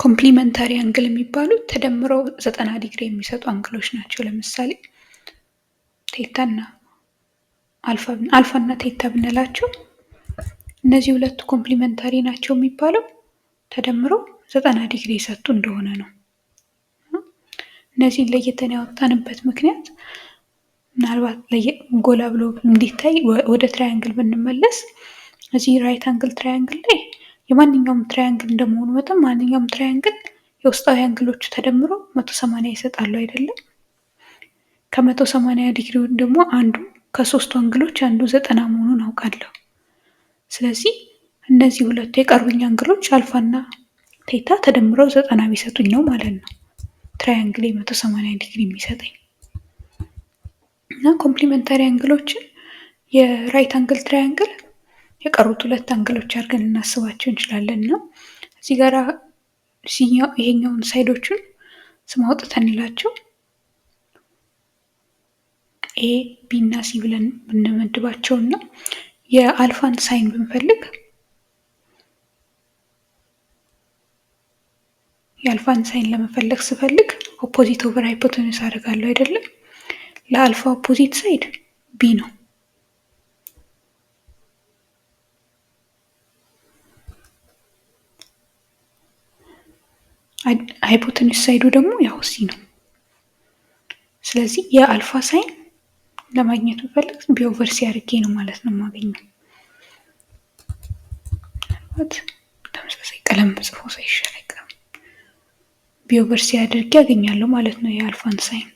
Complementary angle የሚባሉት ተደምረው 90 ዲግሪ የሚሰጡ angle ኦች ናቸው። ለምሳሌ theta ና አልፋ እና theta ብንላቸው እነዚህ ሁለቱ complementary ናቸው የሚባለው ተደምሮ 90 ዲግሪ የሰጡ እንደሆነ ነው። እነዚህን ለይተን ያወጣንበት ምክንያት ምናልባት ጎላ ብሎ እንዲታይ ወደ triangle ብንመለስ እዚህ right angle triangle ላይ የማንኛውም triangle እንደመሆኑ መጠን ማንኛውም triangle የውስጣዊ angle ኦቹ ተደምሮ 180 ይሰጣሉ አይደለም? ከ180 ዲግሪውን ደግሞ አንዱ ከሶስቱ angle ኦች አንዱ 90 መሆኑን አውቃለሁ። ስለዚህ እነዚህ ሁለቱ የቀሩኝ angle ኦች alpha ና theta ተደምረው 90 ቢሰጡኝ ነው ማለት ነው triangle 180 ዲግሪ የሚሰጠኝ። እና complementary angle ኦችን የ right angle triangle የቀሩት ሁለት angle ኦች አድርገን ልናስባቸው እንችላለን። እና እዚህ ጋር ይሄኛውን side ኦቹን ስም አውጥተንላቸው A፣ B እና C ብለን ብንመድባቸው እና የ alpha ን sine ብንፈልግ፣ የ alpha ን sine ለመፈለግ ስፈልግ opposite over hypotenuse አደርጋለሁ አይደለም? ለ alpha opposite side B ነው። Hypotenuse side ኡ ደግሞ ያው C ነው። ስለዚህ የ alpha sine ለማግኘት ብፈልግ B over C አድርጌ ነው ማለት ነው የማገኘው። ምናልባት ተመሳሳይ ቀለም ብጽፈው ሳይሻል አይቀርም። B over C አድርጌ አገኛለሁ ማለት ነው የ alpha ን sine።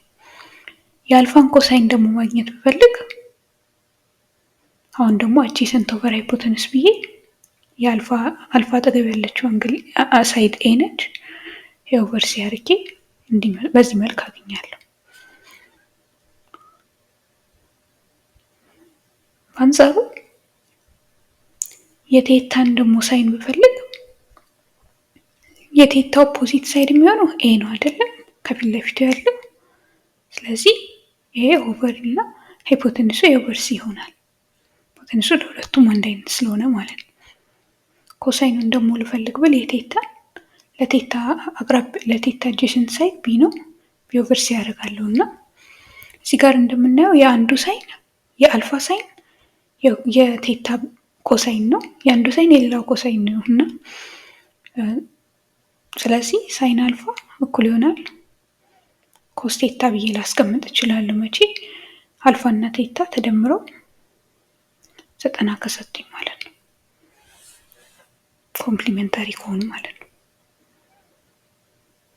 የ alpha ን cosine ደግሞ ማግኘት ብፈልግ አሁን ደግሞ adjacent over hypotenuse ብዬ የ alpha alpha አጠገብ ያለችው angle side A ነች። A over C አድርጌ በዚህ መልክ አገኛለሁ። በአንጻሩ የ theta ን ደግሞ sine ብፈልግ የ theta opposite side የሚሆነው A ነው አይደለም? ከፊት ለፊቱ ያለው። ስለዚህ A over እና hypotenuse ኡ A over C ይሆናል። Hypotenuse ኡ ለሁለቱም አንድ አይነት ስለሆነ ማለት ነው። Cosine ኑን ደግሞ ልፈልግ ብል የ theta ለ theta አቅራቢ ለ theta adjacent side B ነው። B over C ያደርጋለሁ። እና እዚህ ጋር እንደምናየው የአንዱ sine የ alpha sine የ theta cosine ነው። የአንዱ sine የሌላው cosine ነው። እና ስለዚህ sine alpha እኩል ይሆናል cos theta ብዬ ላስቀምጥ እችላለሁ። መቼ? አልፋ እና theta ተደምረው 90 ከሰጡኝ ማለት ነው። Complementary ከሆኑ ማለት ነው።